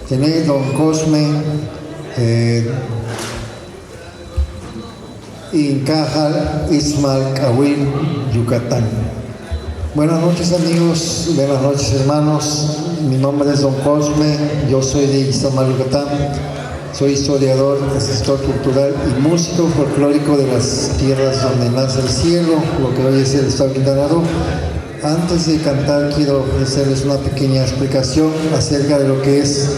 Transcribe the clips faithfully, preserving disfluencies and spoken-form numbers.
Tené don Cosme, eh, Incajal, Ismal, Cahuil, Yucatán. Buenas noches, amigos, buenas noches, hermanos. Mi nombre es don Cosme, yo soy de Izamal, Yucatán. Soy historiador, asesor cultural y músico folclórico de las tierras donde nace el cielo, lo que hoy es el estado de Quintana Roo. Antes de cantar, quiero ofrecerles una pequeña explicación acerca de lo que es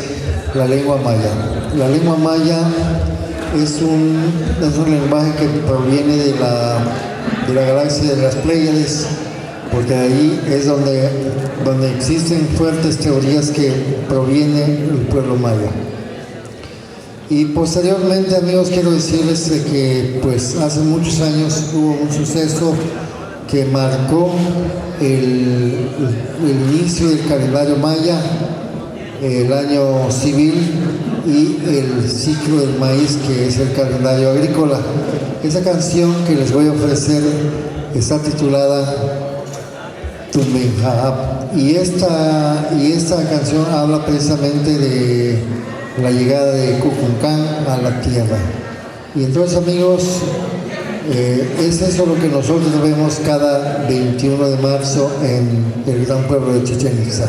la lengua maya. La lengua maya es un, es un lenguaje que proviene de la, de la galaxia de las Pléyades, porque de ahí es donde, donde existen fuertes teorías que proviene el pueblo maya. Y posteriormente, amigos, quiero decirles de que, pues, hace muchos años hubo un suceso que marcó el, el inicio del calendario maya, el año civil y el ciclo del maíz, que es el calendario agrícola. Esa canción que les voy a ofrecer está titulada Tumenja'ap. Y esta, y esta canción habla precisamente de la llegada de Kukulcán a la tierra. Y entonces, amigos, eh, es eso lo que nosotros vemos cada veintiuno de marzo en el gran pueblo de Chichén Itzá.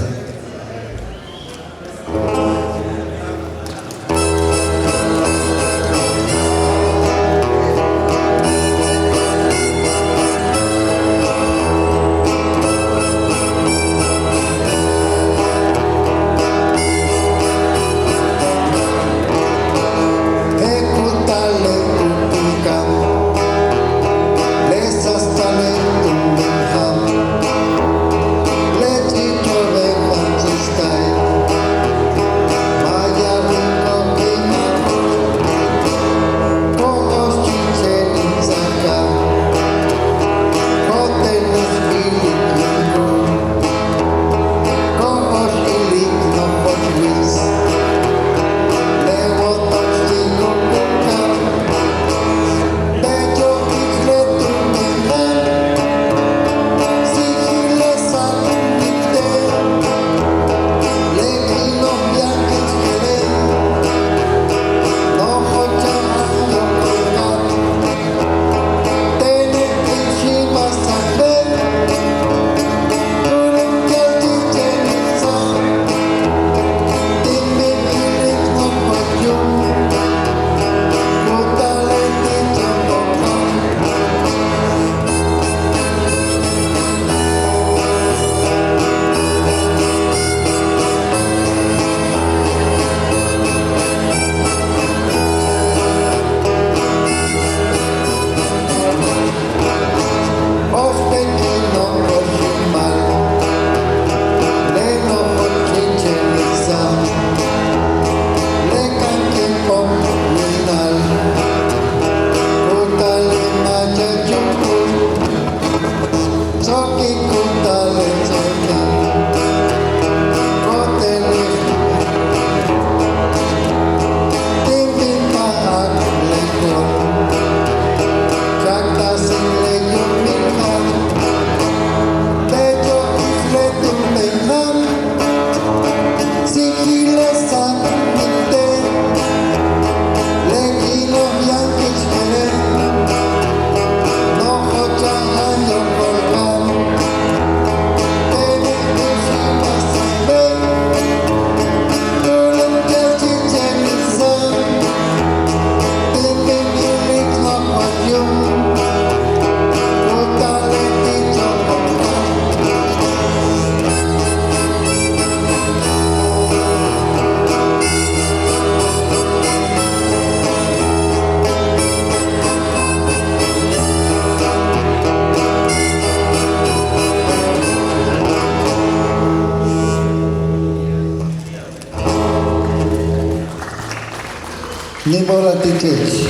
Níib óolal te'ex.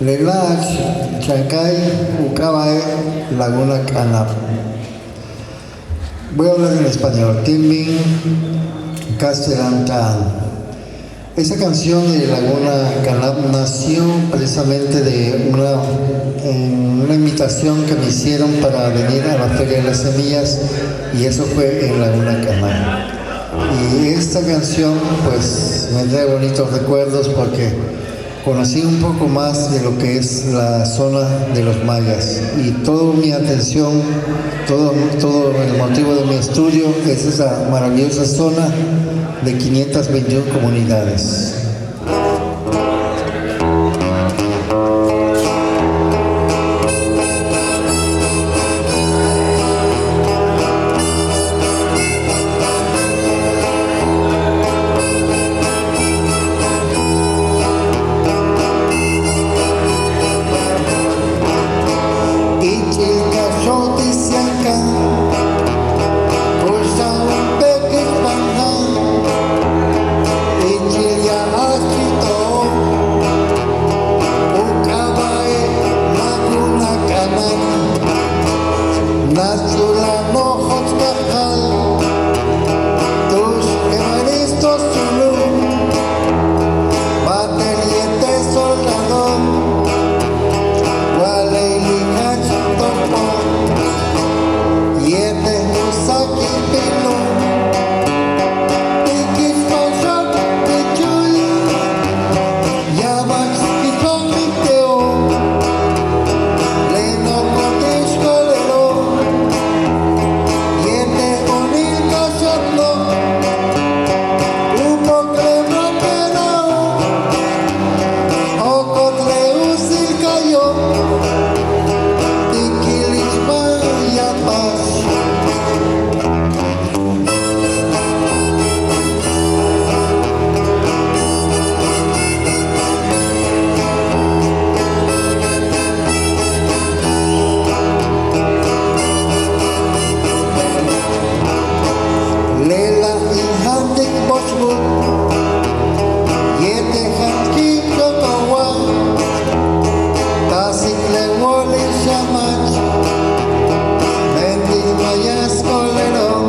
Le náach chan kaay u k'aaba'e' Laguna K'anab'. Voy a hablar en español. Tin bin kastelan t'aan. Esa canción de Laguna Canam nació precisamente de una, en una invitación que me hicieron para venir a la Feria de las Semillas, y eso fue en Laguna Canam. Y esta canción, pues, me trae bonitos recuerdos porque conocí un poco más de lo que es la zona de los mayas, y toda mi atención, todo, todo el motivo de mi estudio es esa maravillosa zona de quinientas veintiuna comunidades. Ich'il ka xot'il sianka, kuxa'an u péekil Panjan, ich'il ya'ab Chito', u k'aaba'e' Laguna Canam, náach tu'ux u nojoch kajal, tu'ux Evaristo Zulú, baatel yéetel soldado, wa ley u jach topol, yéetel u sakil pilo', ti' kix paaxo'ob ti' chuyil, ya'abach kix paaxo'ob te'o', le nokol ti' xko'olelo', yéetel onil kaxo'ob no', u pokole' ma' kera'o', okotle' u silkayo', ti' kil ich ma' ya'abach. Lela' in jantik booxbul yéetel jantik Chocowá, taasik le wóolil xamach, beetik mayas ko'olelo',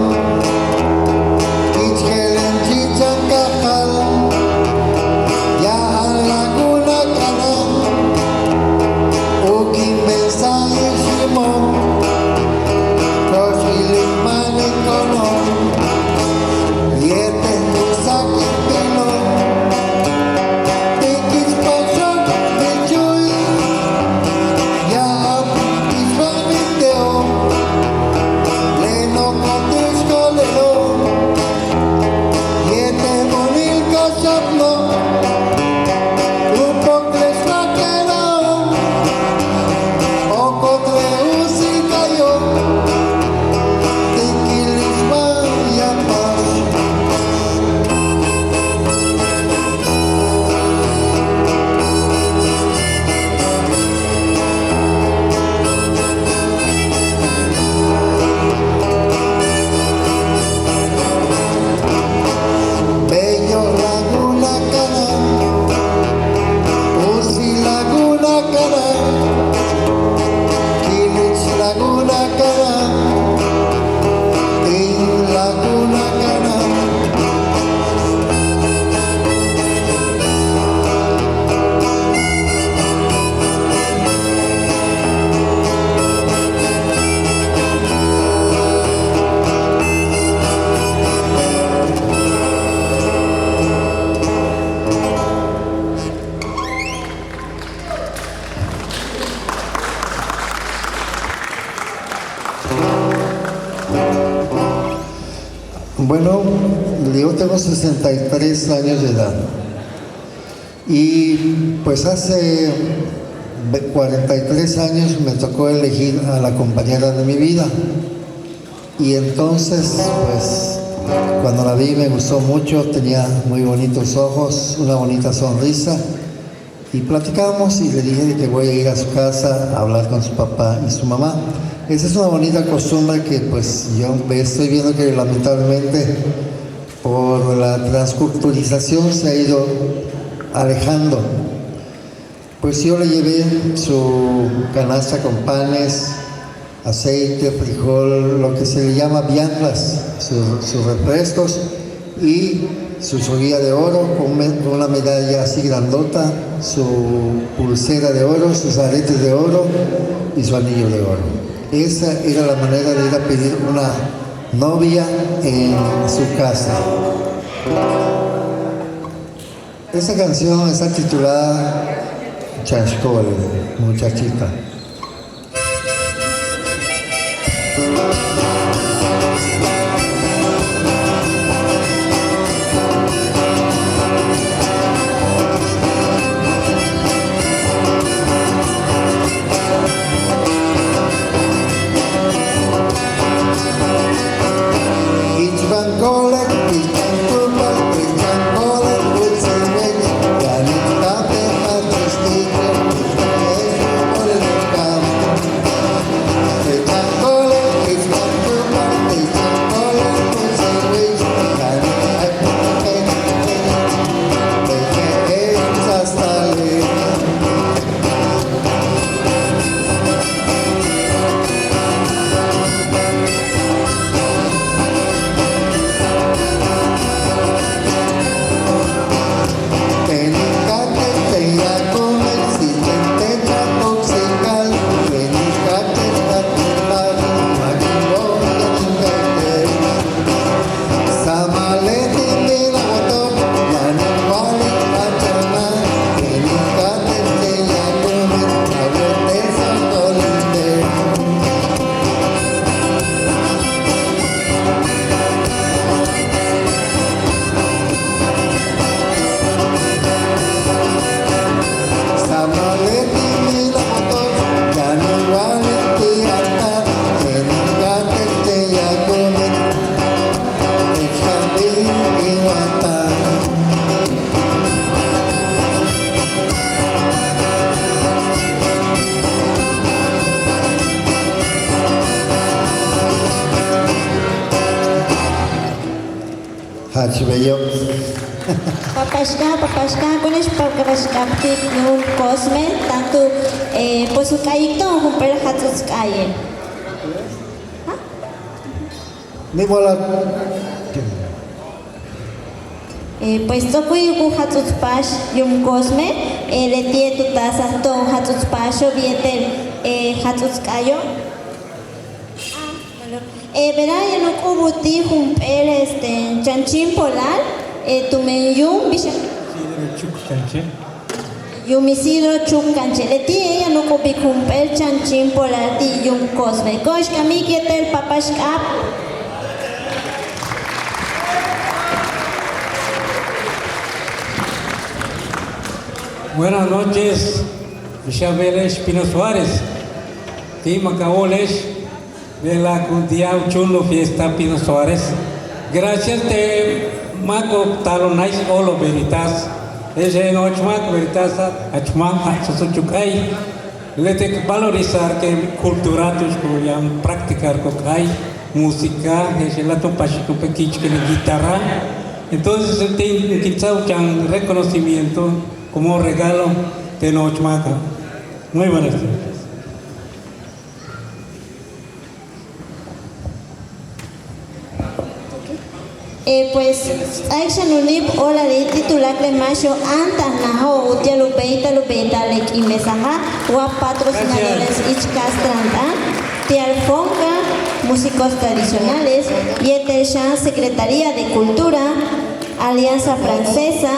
ich je'elen chichan kajal, ya'ab Laguna Canam, u kimben San Isidro, ko'ox ilik máan in ko'onol, yéetel u sakil pilo', ti' kix paaxo'ob ti' chuyil, ya'ab kix paaxo'ob te'o', le nokol ti' xko'olelo', yéetel onil kaxo'ob no', u pokole' ma' kera'o', okotle' u silkayo', ti' kil ich ma' ya'abach. Beyo' Laguna Canam, usil Laguna Canam, kilich Laguna Canam, in Laguna Canam. Bueno, yo tengo sesenta y tres años de edad. Y pues hace ve-, cuarenta y tres años me tocó elegir a la compañera de mi vida. Y entonces, pues, cuando la vi me gustó mucho, tenía muy bonitos ojos, una bonita sonrisa. Y platicamos y le dije de que voy a ir a su casa a hablar con su papá y su mamá. Esa es una bonita costumbre que, pues, yo ve-, estoy viendo que lamentablemente por la transculturización se ha ido alejando. Pues yo le llevé su canasta con panes, aceite, frijol, lo que se le llama viandas, su-, sus refrescos, y Su joya de oro con me-, una medalla así grandota, su pulsera de oro, sus aretes de oro y su anillo de oro. Esa era la manera de ir a pedir una novia en su casa. Esa canción está titulada Chascol, muchachita. Jach beyo'. Papaxcab, papaxcab, ko'one'ex papaxcab ti' yuum Cosme, tanto, eh, pues u k'ayik to'on jump'éel jats'uts k'aayel. Ni wala. Eh, pues ts'o'ok u ya'alik u jats'uts paax yuum Cosme, eh, leti'e' tu taasaj to'on jats'uts paaxo'ob yéetel, eh, jats'uts k'aayo'. Eh, bejla'e' yaan u k'ubul ti' jump'éel, este, chanchin polal, eh, tumen yuum, bix a-, Isidro Chuc Canché. Yuum Isidro Chuc Canché. Leti'e' yaan u k'ubik jump'éel chanchin polal ti' yuum Cosme. Ko'ox kamik yéetel papaxcab. Buenas noches, bix a beele'ex Pino Suárez. Ti' ma' ka wóole'ex. Bejla'e' ku di'al u chúuno'ob fiesta Pino Suárez. Gracias te' máako'ob taalo'ob náax óolo'ob Veritas. Je'ex nojoch máak Veritas, jach máak jats'uts u k'aay. Leti' ku valorizar que cultura tu'ux ku yaan practicar ku k'aay, música, je'ex le láayto'on paxik jump'éel ki'ichkelil guitarra. Entonces, tin, kin ts'áaj u chan reconocimiento como regalo te' nojoch máaka'. Muy buenas noches. Eh, pues, ts'áaik xan u níib óolalil ti' tuláakal le máaxo'ob áantajnajo'ob uti'al u béeytal u beeta'al le k'iin mesaja', wa patrocinadores ich kastran t'aan, ti'al Fonca, Músicos Tradicionales, yéetel xan Secretaría de Cultura, Alianza Francesa,